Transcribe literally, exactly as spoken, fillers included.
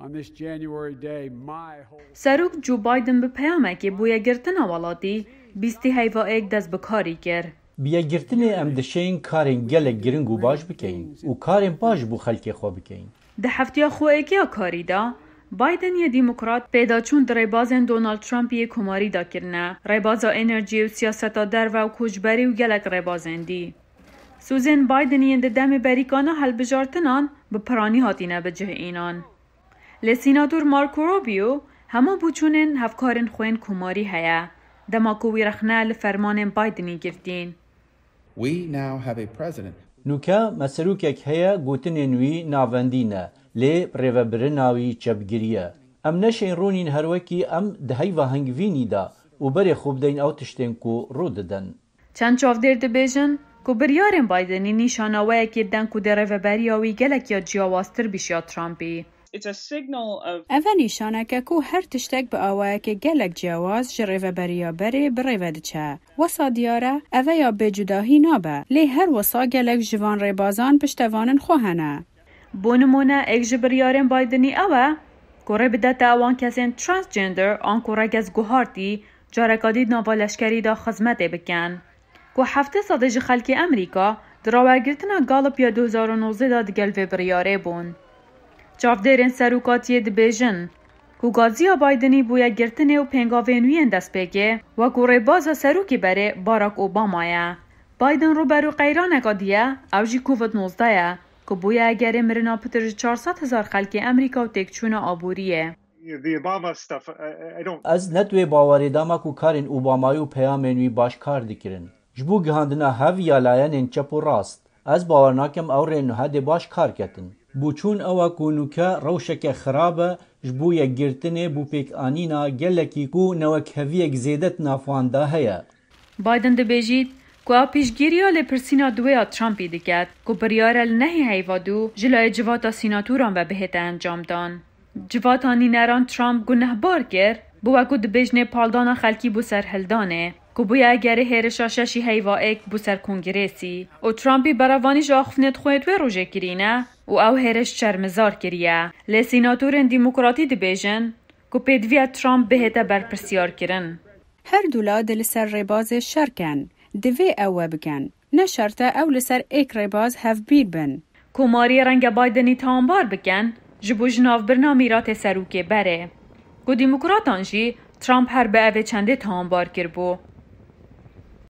On this January day, my whole Serok Joe Biden bi peyamekê bûye girtina welatî bîstî heyva êk dest bi karî kir. Bi yekgirtinê em dişên karên gelek giring û baş bikeyin û karên baş ji bo xelkê xwe bikeyin. Di heftiya xwe êkê ya karî de, Biden yê Demokrat pêdaçûn di rêbazên Donald Trump yê komarî de kirine, rêbaza enerjiyê û siyaseta derve û koçberî û gelek rêbazên dî. Sûzên Biden yên di demê berîkana hilbijartinan bi piranî hatine bicihînan. Lê Sînator Marco Rubio hema boçûnên hevkarên xwe yên komarî heye, dema ku wî rexne li fermanên Bidenî girtîn. We now have a president. Nûke me serokek heye gotinên wî navendî ne, lê rêvebirina wî çepgirî ye. Em neşên rûnîn her wekî em di heyva hingvînî de û berê xwe bideyin ew tiştên ku rû didin. Çend çavdêr dibêjin ku biryarên Bidenî nîşana we yekê deng ku dê rêveberiya wî gelek ya ciyawaztir bîşiya Trumpî. Eve nîşaneke ku her tiştek bi awayekê gelek ciyawaz ji rêveberiya berê bi rêve diçe. Wesa diyar e, eve ya bê cudahî nabe, lê her wisa gelek ji van rêbazan piştevanên xwe hene. Bo nimûne, êk ji biryarên Bidenî ew e ku rê bidete ewan kesên transgender an ku regez guhartî careka dî di nava leşkerî de xizmetê bikin. Ku heftê sedî ji xelkê Amerîka di rawergirtina Gallup ya du hezar û nozdeh de digel vê biryarê bûn. Çavdêrên serokatiyê dibêjin ku gaziya Bidenî bûye girtinê û pêngavên wî yên destpêkê, wekû rêbaza serokê berê Barack Obama ye. Biden rûberû qeyraneka dî ye, ew jî Covid nozdeh ye, ku bûye egerê mirina pitir ji çar sed hezar xelkê Amerîka û têkçûna aboriyê. Ez ne di wê bawerê de me ku karên Obamayê û peyamên wî baş kar dikirin. Ji bo gihandina hev ya layenên çep û rast, ez bawer nakim ew rê nuhe dê baş kar ketin. Boçûn ew e ku nûke rewşeke xirab e ji bo yekgirtinê, bo pêkanîna gelekî ku newekheviyek zêde di nav wan de heye. Biden dibêjît ku ew piştgiriya lêpirsîna duwê ya Trumpî diket ku biryar e li nehê heyva dû ji layê civata sînatoran ve bihête encamdan. Civata nîneran Trump gunehbar kir, bi wekû dibêjinê paldana xelkî bo serhildanê, ku bûye egerê hêrişa şeşî heyva êk bo ser Kongrêsî û Trumpî berevanî ji axiftinê di xwê di wê rojê kirîne û ew hêriş şermizar kiriye. Lê sînatorên Demokratî dibêjin ku pêdiviye Trump bihête berpirsyarkirin. Her du la dê li ser rêbazê şer ken. Divê ew we bikin. Ne şert e ew li ser êk rêbaz hevbîr bin. Komariyê renge Bidenî tawanbar bikin ji bo jinavbirina mîratê serokê berê. Ku demokratan jî Trump her bi evê çendê tawanbar kiribû.